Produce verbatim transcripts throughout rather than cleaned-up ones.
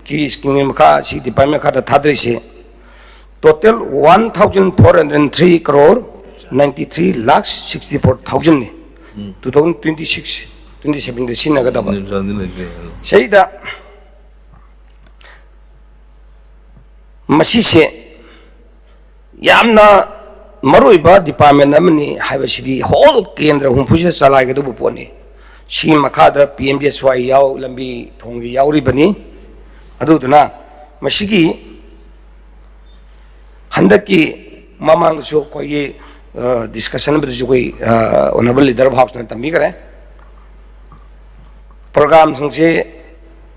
ꯀꯤ ꯁ꯭ꯀꯤꯝꯒꯤ ꯃꯈꯥ, ꯁꯤ ꯗꯤꯄꯥꯔꯠꯃꯦꯟ ꯃꯈꯥꯗ ꯊꯥꯗꯔꯤꯁꯦ, total one thousand four hundred three crore ninety three lakh sixty four thousand ꯅꯤ꯫ ꯎꯝ꯫ Two thousand twenty six, twenty seven ꯗ ꯁꯤꯖꯤꯟꯅꯒꯗꯕ꯫ ꯅꯤꯔꯖꯥꯟꯗꯤ ꯂꯩꯇꯦ꯫ ꯁꯤꯗ ꯃꯁꯤꯁꯦ ꯌꯥꯝꯅ ꯃꯔꯨꯑꯣꯏꯕ ꯗꯤꯄꯥꯔꯠꯃꯦꯟ ꯑꯃꯅꯤ ꯍꯥꯏꯕꯁꯤꯗꯤ ꯍꯣꯜ ꯀꯦꯟꯗ꯭ꯔ ꯍꯨꯝꯐꯨꯁꯤꯗ ꯆꯂꯥꯏꯒꯗꯧꯕ ꯄꯣꯠꯅꯤ꯫ ꯁꯤ ꯃꯈꯥꯗ ꯄꯤ ꯑꯦꯝ ꯖꯤ ꯑꯦꯁ ꯋꯥꯏ ꯌꯥꯎ, ꯂꯝꯕꯤ ꯊꯣꯡꯒꯤ ꯌꯥꯎꯔꯤꯕꯅꯤ꯫ ꯑꯗꯨꯗꯨꯅ ꯃꯁꯤꯒꯤ ꯍꯟꯗꯛꯀꯤ ꯃꯃꯥꯡꯗꯁꯨ ꯑꯩꯈꯣꯏꯒꯤ, ꯑ, ꯗꯤꯁꯀꯁꯟ ꯑꯃꯗꯁꯨ ꯑꯩꯈꯣꯏ, ꯑ, ꯑꯣꯅꯔꯦꯕꯜ ꯂꯤꯗꯔ ꯑꯣꯐ ꯍꯥꯎꯁꯅ ꯇꯝꯕꯤꯈ꯭ꯔꯦ꯫ ꯄ꯭ꯔꯣꯒ꯭ꯔꯥꯝꯁꯤꯡꯁꯦ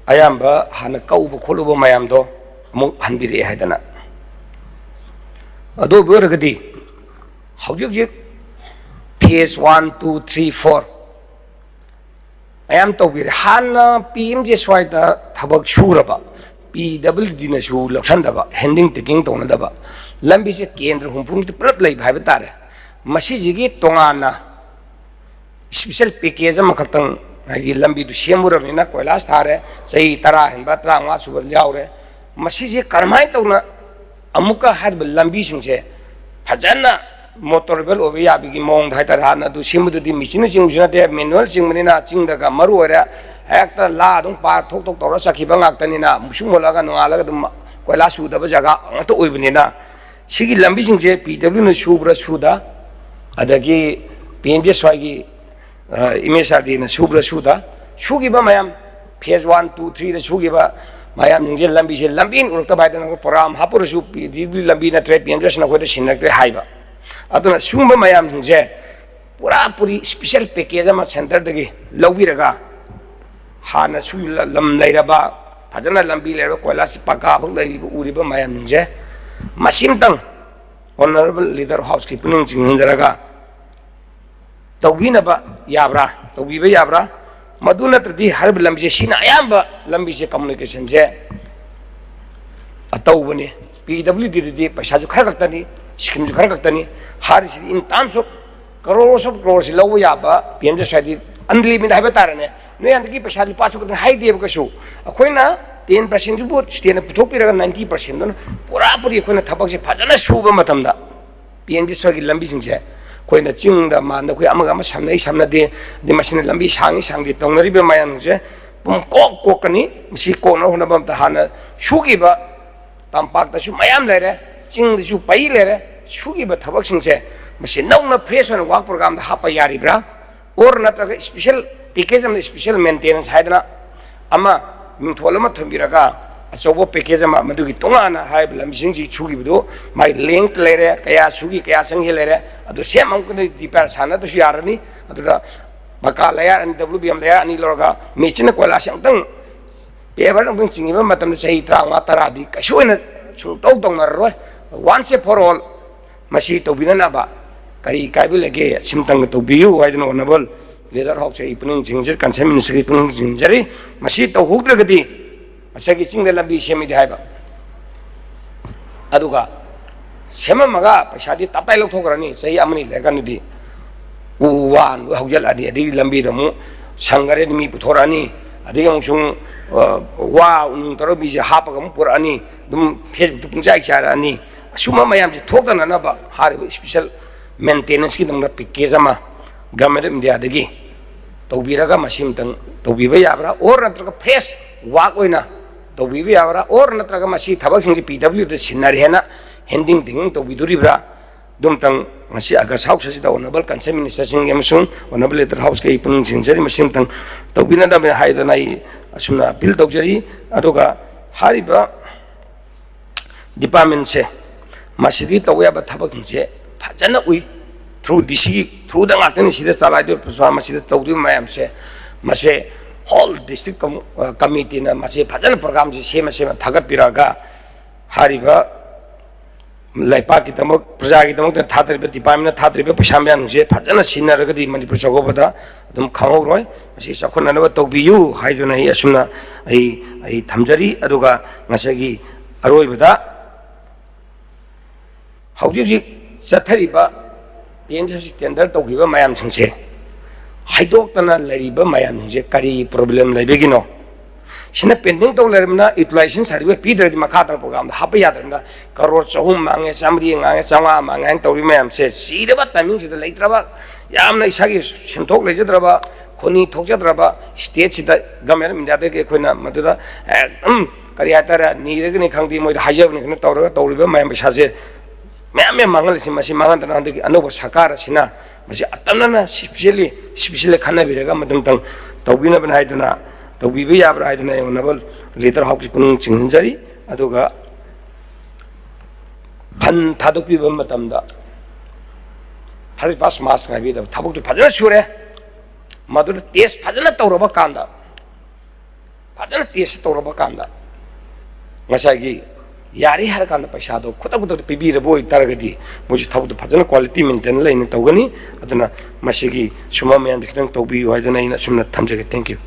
ꯑꯌꯥꯝꯕ ꯍꯥꯟꯅ ꯀꯛꯎꯕ ꯈꯣꯠꯂꯨꯕ ꯃꯌꯥꯝꯗꯣ ꯑꯃꯨꯛ ꯍꯟꯕꯤꯔꯛꯑꯦ ꯍꯥꯏꯗꯅ꯫ ꯑꯗꯨ ꯑꯣꯏꯕ ꯑꯣꯏꯔꯒꯗꯤ ꯍꯧꯖꯤꯛ ꯍꯧꯖꯤꯛ phase one, two, three, four ꯃꯌꯥꯝ ꯇꯧꯕꯤꯔꯦ꯫ ꯍꯥꯟꯅ ꯄꯤ ꯑꯦꯝ ꯖꯤ ꯑꯦꯁ ꯋꯥꯏꯗ ꯊꯕꯛ ꯁꯨꯔꯕ ꯄꯤ ꯗꯕ꯭ꯂꯤꯎ ꯗꯤꯅꯁꯨ ꯂꯧꯁꯟꯗꯕ, ꯍꯦꯟꯗꯤꯡ ꯇꯦꯀꯤꯡ ꯇꯧꯅꯗꯕ, ꯂꯝꯕꯤꯁꯦ ꯀꯦꯟꯗ꯭ꯔ ꯍꯨꯝꯐꯨꯃꯨꯛꯇ ꯄꯨꯂꯞ ꯂꯩꯕ ꯍꯥꯏꯕ ꯇꯥꯔꯦ꯫ ꯃꯁꯤꯁꯤꯒꯤ ꯇꯣꯉꯥꯟꯅ special package ꯑꯃꯈꯛꯇꯪ, ꯍꯥꯏꯗꯤ ꯂꯝꯕꯤꯗꯨ ꯁꯦꯝꯃꯨꯔꯕꯅꯤꯅ, ꯀꯣꯏꯂꯥꯁ ꯊꯥꯔꯦ, ꯆꯍꯤ ꯇꯔꯥ ꯍꯦꯟꯕ, ꯇꯔꯥꯃꯉꯥ ꯁꯨꯕ ꯌꯥꯎꯔꯦ꯫ ꯃꯁꯤꯁꯦ ꯀꯔꯝꯍꯥꯏꯅ ꯇꯧꯅ ꯑꯃꯨꯛꯀ ꯍꯥꯏꯔꯤꯕ ꯂꯝꯕꯤꯁꯤꯡꯁꯦ ꯐꯖꯅ motorable ꯑꯣꯏꯕ ꯌꯥꯕꯒꯤ ꯃꯑꯣꯡꯗ ꯍꯥꯏꯇꯥꯔꯦ, ꯍꯥꯟꯅ ꯑꯗꯨ ꯁꯦꯝꯕꯗꯨꯗꯤ ꯃꯦꯆꯤꯟꯅ ꯆꯤꯡꯕꯁꯨ ꯅꯠꯇꯦ, manual ꯆꯤꯡꯕꯅꯤꯅ, ꯆꯤꯡꯗꯒ ꯃꯔꯨ ꯑꯣꯏꯔꯦ ꯍꯦꯛꯇ ꯂꯥ ꯑꯗꯨꯝ ꯄꯥꯔ ꯊꯣꯛ ꯊꯣꯛ ꯇꯧꯔ ꯆꯠꯈꯤꯕ ꯉꯥꯛꯇꯅꯤꯅ, ꯃꯨꯁꯨꯛ ꯃꯨꯜꯂꯒ ꯅꯣꯡꯉꯥꯜꯂꯒ ꯑꯗꯨꯝ ꯀꯣꯏꯂꯥꯁ ꯆꯨꯗꯕ ꯖꯒꯥ ꯉꯥꯛꯇ ꯑꯣꯏꯕꯅꯤꯅ, ꯁꯤꯒꯤ ꯂꯝꯕꯤꯁꯤꯡꯁꯦ ꯄꯤ ꯗꯕ꯭ꯂꯤꯎꯅ ꯁꯨꯕ꯭ꯔꯥ ꯁꯨꯗ, ꯑꯗꯒꯤ ꯄꯤ ꯑꯦꯝ ꯖꯤ ꯑꯦꯁ ꯋꯥꯏꯒꯤ, ꯑ, ꯑꯦꯝ ꯑꯦꯁ ꯑꯥꯔ ꯗꯤꯅ ꯁꯨꯕ꯭ꯔꯥ ꯁꯨꯗ, ꯁꯨꯈꯤꯕ ꯃꯌꯥꯝ, phase one, two, threeꯗ ꯁꯨꯈꯤꯕ ꯃꯌꯥꯝꯁꯤꯡꯁꯦ ꯂꯝꯕꯤꯁꯦ ꯂꯝꯕꯤ ꯎꯔꯛꯇꯕ ꯍꯥꯏꯗꯅ ꯄ꯭ꯔꯣꯒ꯭ꯔꯥꯝ ꯍꯥꯞꯄꯨꯔꯁꯨ ꯄꯤ ꯗꯕ꯭ꯂꯤꯎ ꯂꯝꯕꯤ ꯅꯠꯇ꯭ꯔꯦ, ꯄꯤ ꯑꯦꯝ ꯖꯤ ꯑꯦꯁꯅ ꯑꯩꯈꯣꯏꯗ ꯁꯤꯟꯅꯔꯛꯇ꯭ꯔꯦ ꯍꯥꯏꯕ꯫ ꯑꯗꯨꯅ ꯁꯤꯒꯨꯝꯕ ꯃꯌꯥꯝꯁꯤꯡꯁꯦ ꯄꯨꯔꯥ ꯄꯨꯔꯤ special package ꯑꯃ ꯁꯦꯟꯇꯔꯗꯒꯤ ꯂꯧꯕꯤꯔꯒ, ꯍꯥꯟꯅ ꯁꯨ-, ꯂꯝ ꯂꯩꯔꯕ, ꯐꯖꯅ ꯂꯝꯕꯤ ꯂꯩꯔꯕ, ꯀꯣꯏꯂꯥꯁ ꯄꯀꯥ ꯐꯥꯎ ꯂꯩꯔꯤꯕ, ꯎꯔꯤꯕ ꯃꯌꯥꯝꯁꯤꯡꯁꯦ, ꯃꯁꯤꯝꯇꯪ ꯑꯣꯅꯔꯦꯕꯜ ꯂꯤꯗꯔ ꯍꯥꯎꯁꯀꯤ ꯄꯨꯛꯅꯤꯡ ꯆꯤꯡꯍꯟꯖꯔꯒ ꯇꯧꯕꯤꯅꯕ ꯌꯥꯕ꯭ꯔꯥ, ꯇꯧꯕꯤꯕ ꯌꯥꯕ꯭ꯔꯥ? ꯃꯗꯨ ꯅꯠꯇ꯭ꯔꯗꯤ ꯍꯥꯏꯔꯤꯕ ꯂꯝꯕꯤꯁꯦ, ꯁꯤꯅ ꯑꯌꯥꯝꯕ ꯂꯝꯕꯤꯁꯦ, ꯀꯝꯃꯨꯅꯤꯀꯦꯁꯟꯁꯦ ꯑꯇꯧꯕꯅꯤ꯫ ꯄꯤ ꯗꯕ꯭ꯂꯤꯎ ꯗꯤꯗꯗꯤ ꯄꯩꯁꯥꯁꯨ ꯈꯔ ꯈꯛꯇꯅꯤ, ꯁ꯭ꯀꯤꯝꯁꯨ ꯈꯔ ꯈꯛꯇꯅꯤ꯫ ꯍꯥꯏꯔꯤꯁꯤꯗꯤ in terms of crores of crores ꯂꯧꯕ ꯌꯥꯕ ꯄꯤ ꯑꯦꯝ ꯖꯤ ꯑꯦꯁ ꯋꯥꯏꯗꯤ unlimited ꯍꯥꯏꯕ ꯇꯥꯔꯦꯅꯦ꯫ ꯅꯣꯏ ꯍꯟꯗꯛꯀꯤ ꯄꯩꯁꯥ ꯂꯨꯄꯥꯁꯨ ꯈꯛꯇꯅꯤ ꯍꯥꯏꯗꯦꯕ ꯀꯩꯁꯨ꯫ ꯑꯩꯈꯣꯏꯅ ꯇꯦꯟ ꯄꯥꯔꯁꯦꯟꯗꯨꯕꯨ ꯁ꯭ꯇꯦꯠꯅ ꯄꯨꯊꯣꯛꯄꯤꯔꯒ ꯅꯥꯏꯟꯇꯤ ꯄꯥꯔꯁꯦꯟꯗꯨꯅ ꯄꯨꯔꯥꯄꯨꯔꯤ ꯑꯩꯈꯣꯏꯅ ꯊꯕꯛꯁꯦ ꯐꯖꯅ ꯁꯨꯕ ꯃꯇꯝꯗ ꯄꯤ ꯑꯦꯝ ꯖꯤ ꯁꯔꯒꯤ ꯂꯝꯕꯤꯁꯤꯡꯁꯦ ꯑꯩꯈꯣꯏꯅ ꯆꯤꯡꯗ ꯃꯥꯟꯗ ꯑꯩꯈꯣꯏ ꯑꯃꯒ ꯑꯃ ꯁꯝꯅꯩ ꯁꯝꯅꯗꯦ, ꯑꯗꯩ ꯃꯁꯤꯅ ꯂꯝꯕꯤ ꯁꯥꯡꯉꯤ ꯁꯥꯡꯗꯦ ꯇꯧꯅꯔꯤꯕ ꯃꯌꯥꯝꯁꯦ ꯄꯨꯝ ꯀꯣꯛ ꯀꯣꯛꯀꯅꯤ꯫ ꯃꯁꯤ ꯀꯣꯛꯅꯕ ꯍꯣꯠꯅꯕ ꯃꯇꯝꯗ ꯍꯥꯟꯅ ꯁꯨꯈꯤꯕ ꯇꯝꯄꯥꯛꯇꯁꯨ ꯃꯌꯥꯝ ꯂꯩꯔꯦ, ꯆꯤꯡꯗꯁꯨ ꯄꯩ ꯂꯩꯔꯦ꯫ ꯁꯨꯈꯤꯕ ꯊꯕꯛꯁꯤꯡꯁꯦ ꯃꯁꯤ ꯅꯧꯅ ꯐ꯭ꯔꯦꯁ ꯑꯣꯏꯅ ꯋꯥꯔꯛ ꯄ꯭ꯔꯣꯒ꯭ꯔꯥꯝꯗ ꯍꯥꯞꯄ ꯌꯥꯔꯤꯕ꯭ꯔꯥ? ꯑꯣꯔ ꯅꯠꯇ꯭ꯔꯒ ꯁ꯭ꯄꯤꯁꯦꯜ ꯄꯦꯀꯦꯖ ꯑꯃꯗ ꯁ꯭ꯄꯤꯁꯦꯜ ꯃꯦꯟꯇꯦꯅꯦꯟꯁ ꯍꯥꯏꯗꯅ ꯑꯃ ꯃꯤꯡꯊꯣꯜ ꯑꯃ ꯊꯣꯟꯕꯤꯔꯒ ꯑꯆꯧꯕ ꯄꯦꯀꯦꯖ ꯑꯃ ꯃꯗꯨꯒꯤ ꯇꯣꯉꯥꯟꯅ ꯍꯥꯏꯔꯤꯕ ꯂꯝꯁꯤꯡꯁꯤ ꯁꯨꯈꯤꯕꯗꯨ ꯃꯥꯒꯤ ꯂꯦꯡꯊ ꯂꯩꯔꯦ, ꯀꯌꯥ ꯁꯨꯈꯤ, ꯀꯌꯥ ꯆꯪꯈꯤ ꯂꯩꯔꯦ, ꯑꯗꯨ ꯁꯦꯝ ꯑꯃꯨꯛꯀ ꯗꯤꯄꯥꯔ ꯁꯥꯟꯅꯗ꯭ꯔꯁꯨ ꯌꯥꯔꯅꯤ꯫ ꯑꯗꯨꯗ ꯄꯀꯥ ꯂꯌꯥꯔ ꯑꯅꯤ, ꯗꯕ꯭ꯂꯤꯎ ꯕꯤ ꯑꯦꯝ ꯂꯌꯥꯔ ꯑꯅꯤ ꯂꯧꯔꯒ ꯃꯦꯆꯤꯟꯅ ꯀꯣꯏꯂꯥꯁꯁꯦ ꯑꯃꯨꯛꯇꯪ ꯄꯦꯕꯔ ꯑꯃꯨꯛꯇꯪ ꯆꯤꯡꯈꯤꯕ ꯃꯇꯝꯗ ꯆꯍꯤ ꯇꯔꯥꯃꯉꯥ ꯇꯔꯥꯗꯤ ꯀꯩꯁꯨ ꯑꯣꯏꯅ ꯁꯨꯡꯇꯧ ꯇꯧꯅꯔꯔꯣꯏ꯫ Once and for all ꯃꯁꯤ ꯇꯧꯕꯤꯅꯅꯕ ꯀꯔꯤ ꯀꯥꯏꯕ ꯂꯩꯒꯦ? ꯁꯤꯝꯇꯪꯒ ꯇꯧꯕꯤꯌꯨ ꯍꯥꯏꯗꯨꯅ ꯑꯣꯅꯔꯦꯕꯜ ꯂꯤꯗꯔ ꯍꯥꯎꯁꯁꯦ ꯑꯩ ꯄꯨꯛꯅꯤꯡ ꯆꯤꯡꯁꯤꯟꯖꯔꯤ, ꯀꯟꯁꯔꯟ ꯃꯤꯅꯤꯁꯇꯔꯒꯤ ꯄꯨꯛꯅꯤꯡ ꯆꯤꯡꯁꯤꯟꯖꯔꯤ꯫ ꯃꯁꯤ ꯇꯧꯍꯧꯗ꯭ꯔꯒꯗꯤ ꯉꯁꯥꯏꯒꯤ ꯆꯤꯡꯗ ꯂꯝꯕꯤ ꯁꯦꯝꯃꯤꯗꯤ ꯍꯥꯏꯕ, ꯑꯗꯨꯒ ꯁꯦꯝꯃꯝꯃꯒ ꯄꯩꯁꯥꯗꯤ ꯇꯞꯇꯥꯏ ꯂꯧꯊꯣꯛꯈ꯭ꯔꯅꯤ꯫ ꯆꯍꯤ ꯑꯃꯅꯤ ꯂꯩꯔꯀꯥꯟꯗꯗꯤ ꯎ ꯋꯥ ꯂꯣꯏ ꯍꯧꯖꯤꯜꯂꯛꯑꯅꯤ, ꯑꯗꯒꯤ ꯂꯝꯕꯤꯗ ꯑꯃꯨꯛ ꯁꯪꯒꯔꯦ ꯃꯤ ꯄꯨꯊꯣꯔꯛꯑꯅꯤ, ꯑꯗꯒꯤ ꯑꯃꯨꯛꯁꯨ ꯑ, ꯋꯥ ꯅꯨꯡ ꯇꯧꯔꯒ ꯃꯤꯁꯦ ꯍꯥꯞꯄꯒ ꯑꯃꯨꯛ ꯄꯨꯔꯛꯑꯅꯤ, ꯑꯗꯨꯝ ꯐꯦꯁꯕꯨꯛꯇ ꯄꯨꯡꯆꯥꯏ ꯆꯥꯏꯔꯛꯑꯅꯤ꯫ ꯑꯁꯨꯝꯕ ꯃꯌꯥꯝꯁꯦ ꯊꯣꯛꯇꯅꯅꯕ ꯍꯥꯏꯔꯤꯕ ꯁ꯭ꯄꯤꯁꯦꯜ ꯃꯦꯟꯇꯦꯅꯦꯟꯁꯀꯤꯗꯃꯛꯇ ꯄꯦꯀꯦꯖ ꯑꯃ ꯒꯚꯔꯟꯃꯦꯟ ꯑꯣꯐ ꯏꯟꯗꯤꯌꯥꯗꯒꯤ ꯇꯧꯕꯤꯔꯒ ꯃꯁꯤ ꯑꯃꯇꯪ ꯇꯧꯕꯤꯕ ꯌꯥꯕ꯭ꯔꯥ? ꯑꯣꯔ ꯅꯠꯇ꯭ꯔꯒ ꯐꯦꯁ ꯋꯥꯛ ꯑꯣꯏꯅ ꯇꯧꯕꯤꯕ ꯌꯥꯕ꯭ꯔꯥ? ꯑꯣꯔ ꯅꯠꯇ꯭ꯔꯒ ꯃꯁꯤ ꯊꯕꯛꯁꯤꯡꯁꯦ ꯄꯤ ꯗꯕ꯭ꯂꯤꯎꯗ ꯁꯤꯟꯅꯔꯦꯅ ꯍꯦꯟꯗꯤꯡ ꯊꯤꯡꯗꯤꯡ ꯇꯧꯕꯤꯗꯣꯔꯤꯕ꯭ꯔꯥ? ꯑꯗꯨꯝꯇꯪ ꯉꯁꯤ ꯑꯥꯒꯁ ꯍꯥꯎꯁ ꯑꯁꯤꯗ ꯑꯣꯅꯔꯦꯕꯜ ꯀꯟꯁꯔꯟ ꯃꯤꯅꯤꯁꯇꯔꯁꯤꯡꯒꯤ ꯑꯃꯁꯨꯡ ꯑꯣꯅꯔꯦꯕꯜ ꯂꯤꯗꯔ ꯍꯥꯎꯁꯀꯤ ꯑꯩ ꯄꯨꯛꯅꯤꯡ ꯆꯤꯡꯖꯔꯤ, ꯃꯁꯤ ꯑꯃꯇꯪ ꯇꯧꯕꯤꯅꯗꯕꯅꯤ ꯍꯥꯏꯗꯅ ꯑꯩ ꯑꯁꯨꯝꯅ ꯑꯄꯤꯜ ꯇꯧꯖꯔꯤ꯫ ꯑꯗꯨꯒ ꯍꯥꯏꯔꯤꯕ ꯗꯤꯄꯥꯔꯠꯃꯦꯟꯁꯦ ꯃꯁꯤꯗꯒꯤ ꯇꯧꯕ ꯌꯥꯕ ꯊꯕꯛꯁꯤꯡꯁꯦ ꯐꯖꯅ ꯎꯏ꯫ ꯊ꯭ꯔꯨ ꯗꯤ ꯁꯤꯒꯤ ꯊ꯭ꯔꯨꯗ ꯉꯥꯛꯇꯅꯤ ꯁꯤꯗ ꯆꯂꯥꯏꯗꯣꯏ, ꯃꯁꯤꯗ ꯇꯧꯗꯣꯏꯕ ꯃꯌꯥꯝꯁꯦ꯫ ꯃꯁꯦ ꯍꯣꯜ ꯗꯤꯁꯇ꯭ꯔꯤꯛ ꯀꯝ-, ꯑ, ꯀꯃꯤꯇꯤꯅ ꯃꯁꯦ ꯐꯖꯅ ꯄ꯭ꯔꯣꯒ꯭ꯔꯥꯝꯁꯦ ꯁꯦꯝꯃ ꯁꯦꯝꯃ ꯊꯥꯒꯠꯄꯤꯔꯛꯑꯒ ꯍꯥꯏꯔꯤꯕ ꯂꯩꯄꯥꯛꯀꯤꯗꯃꯛ, ꯄ꯭ꯔꯖꯥꯒꯤꯗꯃꯛꯇ ꯊꯥꯗꯔꯤꯕ, ꯗꯤꯄꯥꯔꯠꯃꯦꯟꯅ ꯊꯥꯗꯔꯤꯕ ꯄꯩꯁꯥ ꯃꯌꯥꯝꯁꯦ ꯐꯖꯅ ꯁꯤꯖꯤꯟꯅꯔꯒꯗꯤ ꯃꯅꯤꯄꯨꯔ ꯆꯥꯎꯈꯠꯄꯗ ꯑꯗꯨꯝ ꯈꯪꯍꯧꯔꯣꯏ꯫ ꯃꯁꯤ ꯆꯥꯎꯈꯠꯅꯅꯕ ꯇꯧꯕꯤꯌꯨ ꯍꯥꯏꯗꯨꯅ ꯑꯩ ꯑꯁꯨꯝꯅ ꯑꯩ, ꯑꯩ ꯊꯝꯖꯔꯤ꯫ ꯑꯗꯨꯒ ꯉꯁꯥꯏꯒꯤ ꯑꯔꯣꯏꯕꯗ ꯍꯧꯖꯤꯛ ꯍꯧꯖꯤꯛ ꯆꯠꯊꯔꯤꯕ ꯄꯤ ꯑꯦꯝ ꯁꯤ ꯇꯦꯟꯗꯔ ꯇꯧꯈꯤꯕ ꯃꯌꯥꯝꯁꯤꯡꯁꯦ ꯍꯥꯏꯗꯣꯛꯇꯅ ꯂꯩꯔꯤꯕ ꯃꯌꯥꯝꯁꯤꯡꯁꯦ ꯀꯔꯤ ꯄ꯭ꯔꯣꯕ꯭ꯂꯦꯝ ꯂꯩꯕꯒꯤꯅꯣ? ꯁꯤꯅ pending ꯇꯧ ꯂꯩꯔꯕꯅꯤꯅ utilization certificate ꯄꯤꯗ꯭ꯔꯗꯤ ꯃꯈꯥ ꯇꯥꯅ programꯗ ꯍꯥꯞꯄ ꯌꯥꯗ꯭ꯔꯕꯅꯤꯅ ꯀꯔꯣꯔ ꯆꯍꯨꯝ ꯃꯥꯡꯉꯦ, ꯆꯥꯃꯔꯤ ꯃꯥꯡꯉꯦ, ꯆꯥꯝꯃꯉꯥ ꯃꯥꯡꯉꯦ ꯍꯥꯏꯅ ꯇꯧꯔꯤ ꯃꯌꯥꯝꯁꯦ ꯁꯤꯔꯕ timingꯁꯤꯗ ꯂꯩꯇ꯭ꯔꯕ, ꯌꯥꯝꯅ ꯏꯁꯥꯒꯤ ꯁꯦꯟꯊꯣꯛ ꯂꯩꯖꯗ꯭ꯔꯕ, ꯈꯣꯅꯤ ꯊꯣꯛꯆꯗ꯭ꯔꯕ stateꯁꯤꯗ Government of Indiaꯗꯒꯤ ꯑꯩꯈꯣꯏꯅ ꯃꯗꯨꯗ ꯑꯦ, ꯎꯝ, ꯀꯔꯤ ꯍꯥꯏꯇꯥꯔꯦ, ꯅꯤꯔꯒꯅꯤ ꯈꯪꯗꯦ, ꯃꯣꯏꯗ ꯍꯥꯏꯖꯕꯅꯤ ꯈꯪꯗꯦ, ꯇꯧꯔꯒ ꯇꯧꯔꯤꯕ ꯃꯌꯥꯝ ꯄꯩꯁꯥꯁꯦ ꯃꯌꯥꯝ ꯃꯌꯥꯝ ꯃꯥꯡꯍꯜꯂꯤꯁꯤ꯫ ꯃꯁꯤ ꯃꯥꯡꯍꯟꯗꯅ ꯍꯟꯗꯛꯀꯤ ꯑꯅꯧꯕ ꯁꯔꯀꯥꯔ ꯑꯁꯤꯅ ꯃꯁꯤ ꯑꯇꯝꯅꯅ specially specially ꯈꯟꯅꯕꯤꯔꯒ ꯃꯗꯨꯝꯇꯪ ꯇꯧꯕꯤꯅꯕꯅ ꯍꯥꯏꯗꯨꯅ, ꯇꯧꯕꯤꯕ ꯌꯥꯕ꯭ꯔꯥ ꯍꯥꯏꯗꯨꯅ ꯑꯩ Honourable Leader House ꯀꯤ ꯄꯨꯛꯅꯤꯡ ꯆꯤꯡꯁꯤꯟꯖꯔꯤ꯫ ꯑꯗꯨꯒ fund ꯊꯥꯗꯣꯛꯄꯤꯕ ꯃꯇꯝꯗ thirty first March ꯉꯥꯏꯕꯤꯗꯕ, ꯊꯕꯛꯇꯨ ꯐꯖꯅ ꯁꯨꯔꯦ, ꯃꯗꯨꯗ test ꯐꯖꯅ ꯇꯧꯔꯕ ꯀꯥꯟꯗ, ꯐꯖꯅ test ꯇꯧꯔꯕ ꯀꯥꯟꯗ ꯉꯁꯥꯏꯒꯤ ꯌꯥꯔꯦ ꯍꯥꯏꯔ ꯀꯥꯟꯗ ꯄꯩꯁꯥꯗꯣ ꯈꯨꯗꯛ ꯈꯨꯗꯛꯇ ꯄꯤꯕꯤꯔꯕ ꯑꯣꯏꯇꯥꯔꯒꯗꯤ ꯃꯣꯏꯁꯨ ꯊꯕꯛꯇꯣ ꯐꯖꯅ quality maintain ꯂꯩꯅ ꯇꯧꯒꯅꯤ꯫ ꯑꯗꯨꯅ ꯃꯁꯤꯒꯤ ꯁꯨꯝꯕ ꯃꯌꯥꯝꯁꯦ ꯈꯤꯇꯪ ꯇꯧꯕꯤꯌꯨ ꯍꯥꯏꯗꯨꯅ ꯑꯩꯅ ꯑꯁꯨꯝꯅ ꯊꯝꯖꯒꯦ꯫ Thank you꯫